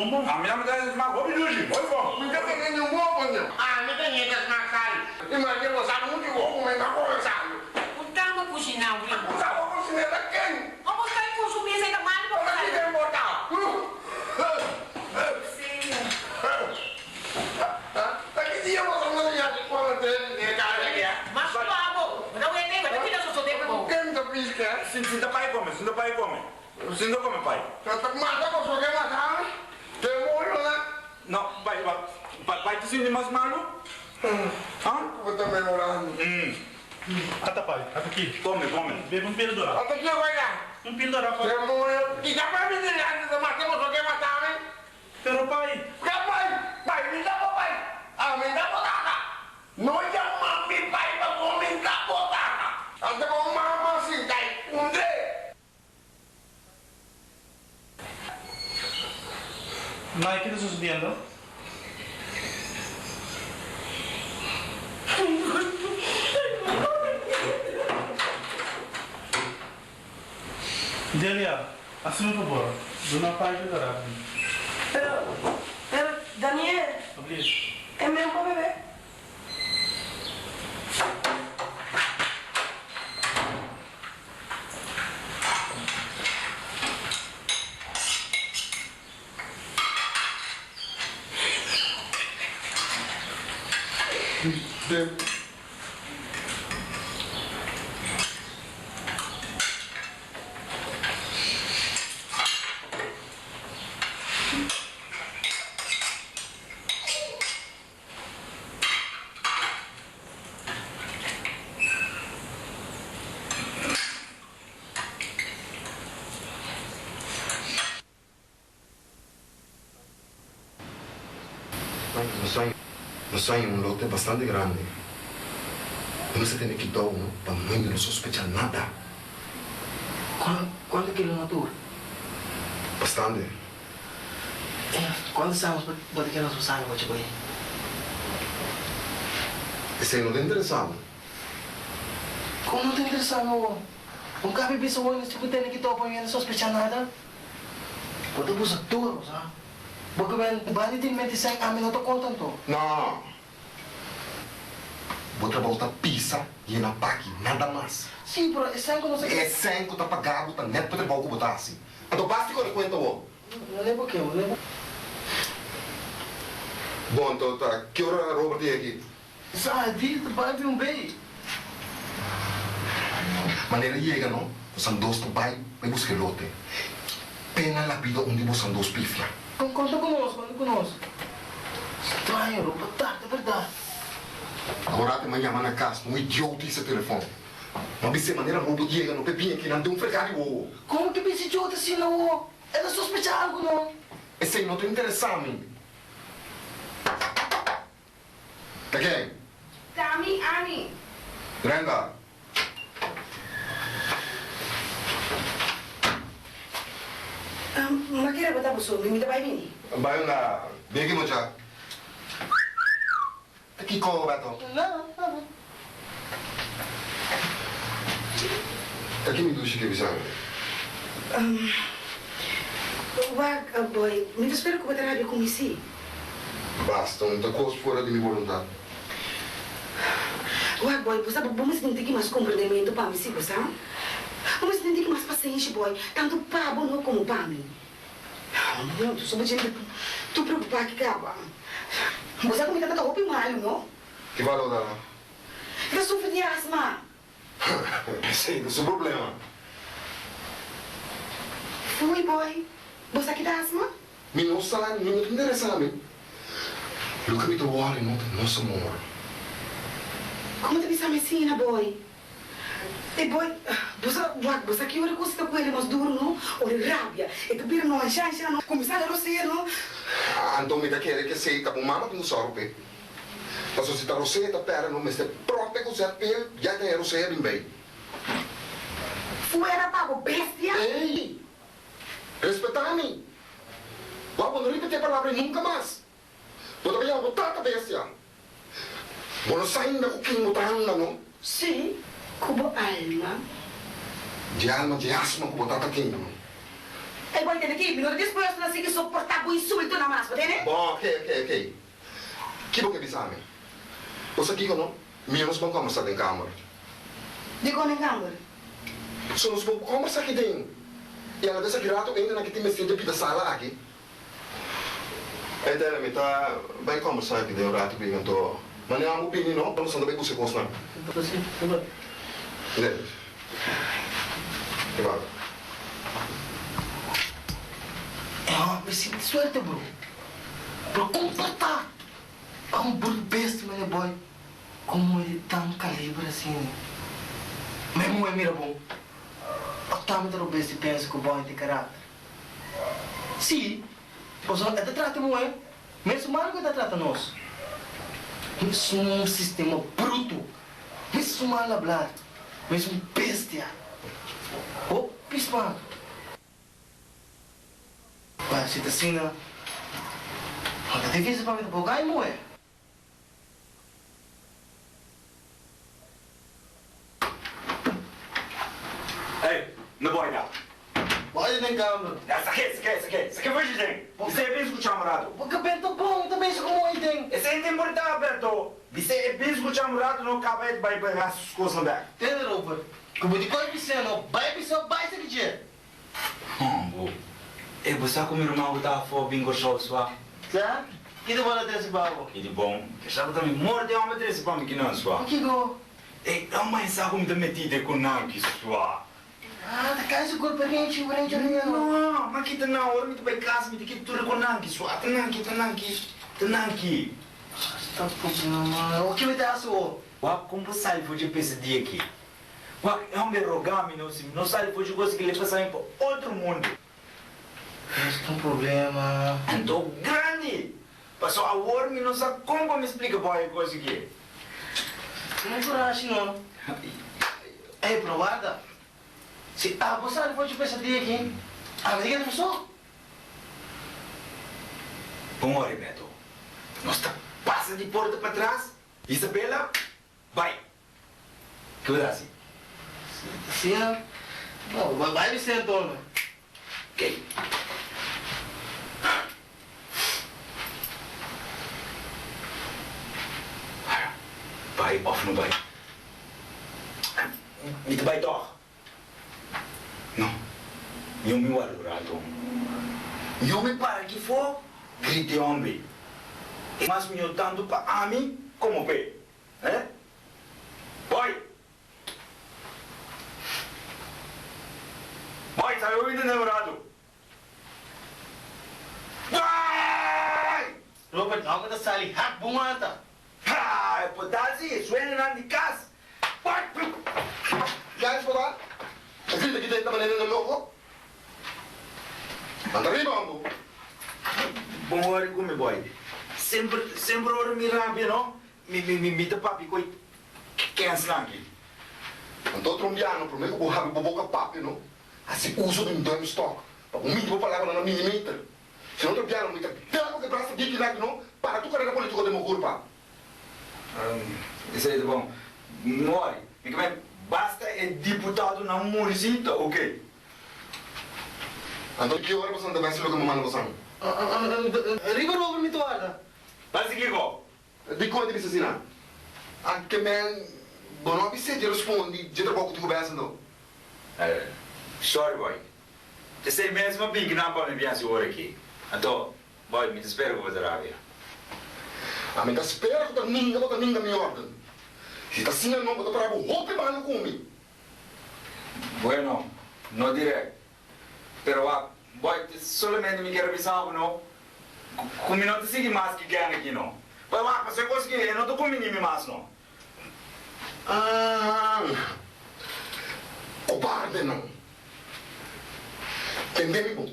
bon bon. Ami tambe ta haña smak hopi dushi, hopi bon. Mi ta tene ni un wowo no. Ami ta ñe ta smak salu. I m'a ke bo sa muchu wowo mi ta kome salu. Ku tamba kushiná win. Ku tamba kushiná ta ken? O bo sta kunsumí esei ta malu pa bo Ora salu. ki den bo ta? Ta ki dia boso no siña di pone den e kara aki? Mas sua bo, bo ta wete, bo ta keda sosodé ku bo. Ken ta piska? Sinta pai kome, sinta pai kome. Sinta kome pai. Ta ta mata boso ke mata mi? Demonionan. No, pai, pai ta sinti mas malu? Ha? Bo ta mehorando. Ata pai, ata ki. Kome, kome. Bebe un pildora. Ata ki bai da? Un pildora pai. Demonio, kita pa mi dilanti ta mata boso ke mata mi? Pero pai. Ke pai? Pai mi ta bo pai. Ami ta bo tata. No yama mi pai pasobra mi ta bo tata. Ata bo mama sinta i kund'é. Mai, ke ta sucediendo? Delia, hasi un fabor, duna pai cu garafi. Pero, pero, Daniel. Please. E men por bebe. De. Nos haña un lote bastante grandi. Bo mester tene kidou no pa noe no sospecha nada. Cuanto kilo na tur? Bastante. Cuanto sa nos bo ta kere nos por sanga bochi boy? Esey no ta interesa bo. Como no ta interesa mi awor? Un cabe bisa hoy nos tin cu tene kidou pa mi no sospecha nada. Bo ta busa duro, sa. Bo ke men bani tin mente sèn ami no ta konta anto. No. Bo trabou ta pisa yena paki, nada mas. Sí, pero e sèn ku nos a. E sèn ku ta paga bo ta nèt pa trabou ku bo ta hasi. Anto basta kore kuenta awor. No lei bo ke, no lei bo. Bon, anto ta ki ora Robert ta yega aki? Sa, di ta bai di un bei. Manera yega no, bosan dos ta bai bai buska e lote. Pena la bida un di bosan dos pifia. Konta ku nos, konta ku nos. Straño, lo por ta, ta berdad. Awor ate m'a yama na kas, un idiota hisa telefon. M'a bis'é manera Robert yega no p'e bin aki nan den un fregá di wowo. Komo ke bisa idiota asina wo? E ta sospecha algu no? Esei no ta interesá mi. Ta ken? Ta mi, Annie. Brenda. Ma kere bo ta bo so, mi ta bai bini. Bai unda? Bin aki mucha. Ta kiko, Beto? Nada, nada. Ta ki mi dushi ke bisa mi? Wak, boy, mi ta spera ku bo ta rabia ku mi si. Basta, un ta kos fuera di mi boluntat. Wak, boy, bo sa bo mester tin tiki mas komprendementu pa mi si, bo sa? Bo mester tin tiki mas pasenshi, boy, tantu pa bo no komo pa mi. No, so bo djente tur preokupá ki kaba. Bo sa ku mi tata ta hopi malu, no? Ki balor ta? E ta sufri di asma. Esei ta su problema. Fui boy, bo sa ki ta asma? Mi no sa, mi no ta interesa mi. Loke mi ta worry no ta nos amor. Como ta bisa mi asina boy? E boy, bo sa, wak, bo sa ki ora cos ta cuele mas duro no? Ora e rabia, e ta bira no ansha ansha no, cuminsa na rosea no. Anto mi ta kere ke esei ta bo mama tin cu sòru p'e. Pasobra si ta rosea ta pèrdè no mester pròpe ku sèt p'e ya ta e rosea bin bei. Fuera pa bo bestia! Ey! Respetá mi! Wak bo no ripití e palabra ei nunka mas! Bo ta bai yama bo tata bestia! Bo no sa ainda ku ken bo ta anda no? Sí, ku bo alma. Dje alma dje asma ku bo tata tin no. E. Ey boy tene ki, mi no ta dispuesto na sigui soportá bo insultonan mas, bo tene? Bon, oke, oke, oke. Ki bo ke bisa mi? Bo sa kiko no? Mi nos bon kòmbersá den kamer. Dikon den kamer? So nos bon kòmbersá aki den. I alabes aki rato hendenan ki tin mester di pida sala aki. Ey Tele, mi ta bai kòmbersá aki den un rato bin anto manera bo bini no, nos anda bai buska kosnan. Nel. Ke baba. E hòmber sinti suerte bro. Por komportá pa un bur besti manera boy komo e di tan kaliber asina. Ma e muhé mira bon. Òf tambe ta robes di pensa ku boy tin karakter. Sí, pasobra e ta trata e muhé mesun manera ku e ta trata nos. Mesun sistema brutu, mesun mal hablar, mesun bestia. Hopi spantu. Ba si ta asina, no ta dificil pa mi ta boga e muhe. Ey, no boy da. Boy den kamer. Ya, sake, sake, sake, sake for dje den. Bis'é e bin skuchá un ratu. Bo kabel ta bon, ta bisa ku mooi den. Esei ta importá, Berto. Bis'é e bin skuchá un ratu no kaba e bai bai hasi su kosnan bèk. Tende, Robert, ku bo di koi bis'é no bai bis'é bai saki dje. Hombo, e bo sa ku mi ruman ku ta afó bin Kòrsou sua? Sa? Ki ta bala trese pa bo? Ki di bon? Ke sa ku ta mi morte homber trese pa mi kinan sua? Kiko? E homber sa ku mi ta metí ku nan ki sua. Ah, ta kai su kurpa renchi, renchi, renchi. No, ma kita nan, ora mi ta bai kas mi ta kita tur ku nan ki sua. Ta nan ki, ta nan ki, ta nan ki. Sta problema. O ki mi ta hasi o? Wak, kon bo sali for dje pesadia aki? Wak, e homber roga mi no, si mi no sali for dje kos aki, le pasa mi pa otro mundu. Esta un problema. Anto grandi! Paso awor mi no sa kon pa mi splika bo e kos aki. No kurashi no. Ey, pero warda. Si abo sali for dje pesadia aki, ami ta keda mi so. Bon ora, Beto. Nos ta pasa di porta patras, Isabela, Bai! Ke bo ta hasi? Asina? No, bai bis'é anto. Kei. Bai òf no bai? Mi ta bai tòg. No, yo mi warda un rato. Yo mi para aki for, grita e hombre. E mas mihó tantu pa ami komo p'e. Eh? Boy! Boy, sabe bo mi ta namorado? Boy! Robert, no ta sali hak bo mata. Ha! E por dal si, e sueñonan di kas. Boy! Guys, bo ta e grita ki den ta manera nan loko? Anda riba, hombo. Bon hori ku mi, boy. Semper, semper ora mi rabia, no? Mi, mi, mi, mi ta papia ku e kensnan aki. Anto trombiano, promé ku bo habri bo boka papia, no? Hasi uso di un duimstok pa bo midi bo palabranan na milimeter. Si no trombiano, mi ta dal bo ke brasa diki laki, no? Para tu karera politiko den bo kurpa. Esei ta bon. No wòri. Mi ke men basta e diputadonan muri si ta oke. Anto ki ora bosan ta bai hasi loke mi manda bosan? Riba rober mi ta warda. Parse kiko? Dikon e ta bisa asina? A ke men bo no a bis'é dje respondi dje trabou ku tin ku bai hasi anto? Sorry boy. Esei mes mi a bin kinan pa mi bin hasi ora aki. Anto Boy, mi ta spera ku bo ta rabia. Ami ta spera ku ta ninga bo ta ninga mi órden. Si ta asina no, bo ta para bo hopi malu ku mi. Bueno, no dirèkt. Pero wak, boy, solamente mi kier a bisa bo no, ku mi no ta sigui mas ki gèn aki no. Boy, wak, pasobra e kos aki e no ta kumbiní mi mas no. Ah, kobardenan. Tende mi bon.